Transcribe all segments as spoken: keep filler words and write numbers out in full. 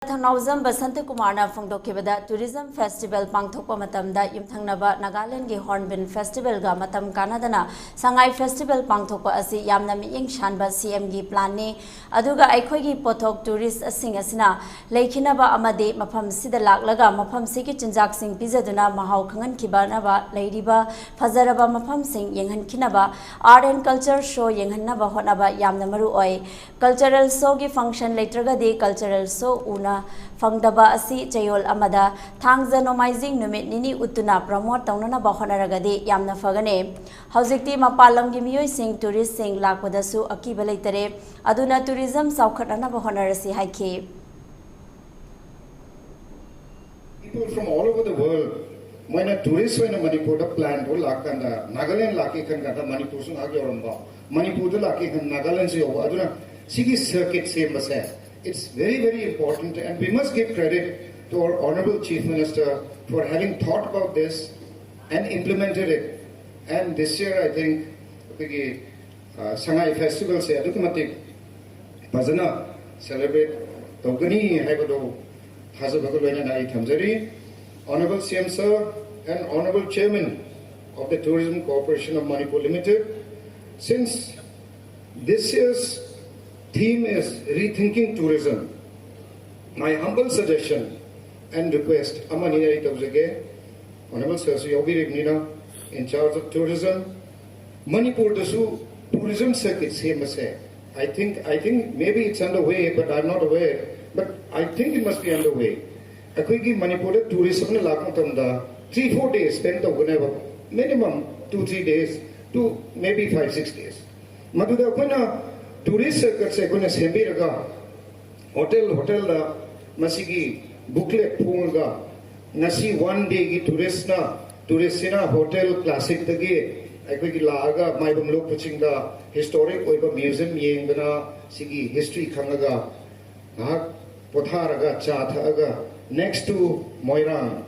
ꯊꯧꯅꯥꯎꯖꯝ ꯕꯁꯟꯇ ꯀꯨꯃꯥꯔꯅ ꯐꯣꯡꯗꯣꯛꯈꯤꯕꯗ, tourism festival ꯄꯥꯡꯊꯣꯛꯄ ꯃꯇꯝꯗ ꯌꯨꯝꯊꯪꯅꯕ ꯅꯥꯒꯥꯂꯦꯟꯒꯤ ꯍꯣꯔꯟꯕꯤꯜ ꯐꯦꯁꯇꯤꯚꯦꯜꯒ ꯃꯇꯝ ꯀꯥꯟꯅꯗꯅ ꯁꯉꯥꯏ ꯐꯦꯁꯇꯤꯚꯦꯜ ꯄꯥꯡꯊꯣꯛꯄ ꯑꯁꯤ ꯌꯥꯝꯅ ꯃꯤꯠꯌꯦꯡ ꯁꯥꯟꯕ ꯁꯤ ꯑꯦꯝꯒꯤ ꯄ꯭ꯂꯥꯟꯅꯤ꯫ ꯑꯗꯨꯒ ꯑꯩꯈꯣꯏꯒꯤ ꯄꯣꯠꯊꯣꯛ ꯇꯨꯔꯤꯁ꯭ꯠꯁꯤꯡ ꯑꯁꯤꯅ ꯂꯩꯈꯤꯅꯕ ꯑꯃꯗꯤ ꯃꯐꯝꯁꯤꯗ ꯂꯥꯛꯂꯒ ꯃꯐꯝꯁꯤꯒꯤ ꯆꯤꯟꯖꯥꯛꯁꯤꯡ ꯄꯤꯖꯗꯨꯅ ꯃꯍꯥꯎ ꯈꯪꯍꯟꯈꯤꯕꯅꯕ ꯂꯩꯔꯤꯕ ꯐꯖꯔꯕ ꯃꯐꯝꯁꯤꯡ ꯌꯦꯡꯍꯟꯈꯤꯅꯕ, art and culture show ꯌꯦꯡꯍꯟꯅꯕ ꯍꯣꯠꯅꯕ ꯌꯥꯝꯅ ꯃꯔꯨ ꯑꯣꯏ꯫ ꯀꯜꯆꯔꯦꯜ ꯁꯣꯒꯤ ꯐꯪꯁꯟ ꯂꯩꯇ꯭ꯔꯒꯗꯤ ꯀꯜꯆꯔꯦꯜ ꯁꯣ ꯎꯅ ꯐꯪꯗꯕ ꯑꯁꯤ ꯆꯌꯣꯜ ꯑꯃꯗ ꯊꯥꯡꯖ ꯅꯣꯡꯃꯥꯏꯖꯤꯡ ꯅꯨꯃꯤꯠ ꯅꯤꯅꯤ ꯎꯠꯇꯨꯅ ꯄ꯭ꯔꯃꯣꯠ ꯇꯧꯅꯅꯕ ꯍꯣꯠꯅꯔꯒꯗꯤ ꯌꯥꯝꯅ ꯐꯒꯅꯤ꯫ ꯍꯧꯖꯤꯛꯇꯤ ꯃꯄꯥꯟ ꯂꯝꯒꯤ ꯃꯤꯑꯣꯏꯁꯤꯡ, ꯇꯨꯔꯤꯁ꯭ꯠꯁꯤꯡ ꯂꯥꯛꯄꯗꯁꯨ ꯑꯀꯤꯕ ꯂꯩꯇꯔꯦ꯫ ꯑꯗꯨꯅ ꯇꯨꯔꯤꯖꯝ ꯆꯥꯎꯈꯠꯅꯅꯕ ꯍꯣꯠꯅꯔꯁꯤ ꯍꯥꯏꯈꯤ꯫ People from all over the world, ꯃꯣꯏꯅ ꯇꯨꯔꯤꯁ꯭ꯠ ꯑꯣꯏꯅ ꯃꯅꯤꯄꯨꯔꯗ ꯄ꯭ꯂꯥꯟ ꯇꯧꯔ ꯂꯥꯛꯀꯥꯟꯗ, ꯅꯥꯒꯥꯂꯦꯟ ꯂꯥꯛꯀꯦ ꯈꯟ ꯀꯥꯟꯗ ꯃꯅꯤꯄꯨꯔꯁꯨ ꯉꯥꯏꯍꯥꯛ ꯌꯧꯔꯝꯕ, ꯃꯅꯤꯄꯨꯔꯗ ꯂꯥꯛꯀꯦ ꯈꯟ ꯅꯥꯒꯥꯂꯦꯟꯁꯨ ꯌꯧꯕ, ꯑꯗꯨꯅ ꯁꯤꯒꯤ ꯁꯔꯀꯤꯠ ꯁꯦꯝꯕꯁꯦ, it's very very important and we must give credit to our honorable Chief Minister for having thought about this and implemented it. And this year I think ꯑꯩꯈꯣꯏꯒꯤ ꯁꯉꯥꯏ ꯐꯦꯁꯇꯤꯚꯦꯜꯁꯦ ꯑꯗꯨꯛꯀꯤ ꯃꯇꯤꯛ ꯐꯖꯅ ꯁꯦꯂꯦꯕ꯭ꯔꯦꯠ ꯇꯧꯒꯅꯤ ꯍꯥꯏꯕꯗꯣ ꯊꯥꯖꯕꯒ ꯂꯣꯏꯅꯅ ꯑꯩ ꯊꯝꯖꯔꯤ꯫ Honorable C M sir and Honorable Chairman of the Tourism Corporation of Manipur Limited, since this year's theme is rethinking tourism, my humble suggestion and request ꯑꯃꯅꯤ ꯑꯩ ꯇꯧꯖꯒꯦ꯫ Honorable sirꯁꯨ ꯌꯥꯎꯕꯤꯔꯤꯕꯅꯤꯅ, in charge of tourism, ꯃꯅꯤꯄꯨꯔꯗꯁꯨ tourism circuit ꯁꯦꯝꯕꯁꯦ, I think, I think maybe it's underway, but I'm not aware, but I think it must be underway. ꯑꯩꯈꯣꯏꯒꯤ ꯃꯅꯤꯄꯨꯔꯗ tourist ꯑꯃꯅ ꯂꯥꯛꯄ ꯃꯇꯝꯗ three four days spend ꯇꯧꯒꯅꯦꯕ, minimum two three days to maybe five six days. ꯃꯗꯨꯗ ꯑꯩꯈꯣꯏꯅ tourist ꯁꯔꯀꯤꯠꯁꯦ ꯑꯩꯈꯣꯏꯅ ꯁꯦꯝꯕꯤꯔꯒ, hotel ꯍꯣꯇꯦꯜꯗ ꯃꯁꯤꯒꯤ ꯕꯨꯛꯂꯦꯠ ꯐꯣꯡꯉꯒ, ꯉꯁꯤ ꯋꯥꯟ ꯗꯦꯒꯤ ꯇꯨꯔꯤꯁꯅ, ꯇꯨꯔꯤꯁꯁꯤꯅ ꯍꯣꯇꯦꯜ ꯀ꯭ꯂꯥꯁꯤꯛꯇꯒꯤ ꯑꯩꯈꯣꯏꯒꯤ ꯂꯥꯛꯑꯒ ꯃꯥꯏꯕꯝ ꯂꯣꯛꯄ ꯆꯤꯡꯗ ꯍꯤꯁꯇꯣꯔꯤꯛ ꯑꯣꯏꯕ ꯃ꯭ꯌꯨꯖꯤꯌꯝ ꯌꯦꯡꯗꯅ, ꯁꯤꯒꯤ ꯍꯤꯁꯇ꯭ꯔꯤ ꯈꯪꯉꯒ ꯉꯥꯏꯍꯥꯛ ꯄꯣꯊꯥꯔꯒ ꯆꯥ ꯊꯛꯑꯒ, next to ꯃꯣꯏꯔꯥꯡ,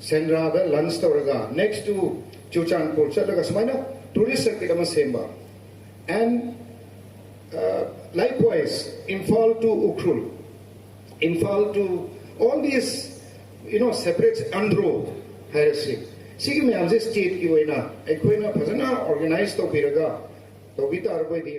ꯁꯦꯟꯗ꯭ꯔꯥꯗ ꯂꯟꯁ ꯇꯧꯔꯒ, next to ꯆꯨꯔꯆꯥꯟꯄꯨꯔ ꯆꯠꯂꯒ ꯁꯨꯃꯥꯏꯅ ꯇꯨꯔꯤꯁ ꯁꯔꯀꯤꯠ ꯑꯃ ꯁꯦꯝꯕ꯫ And likewise, Imphal to Ukhrul, Imphal to all these, you know, separate, Andro ꯍꯥꯏꯔꯁꯤ, ꯁꯤꯒꯤ ꯃꯌꯥꯝꯁꯦ stateꯀꯤ ꯑꯣꯏꯅ ꯑꯩꯈꯣꯏꯅ ꯐꯖꯅ organize ꯇꯧꯕꯤꯔꯒ ꯇꯧꯕꯤ ꯇꯥꯔꯒꯗꯤ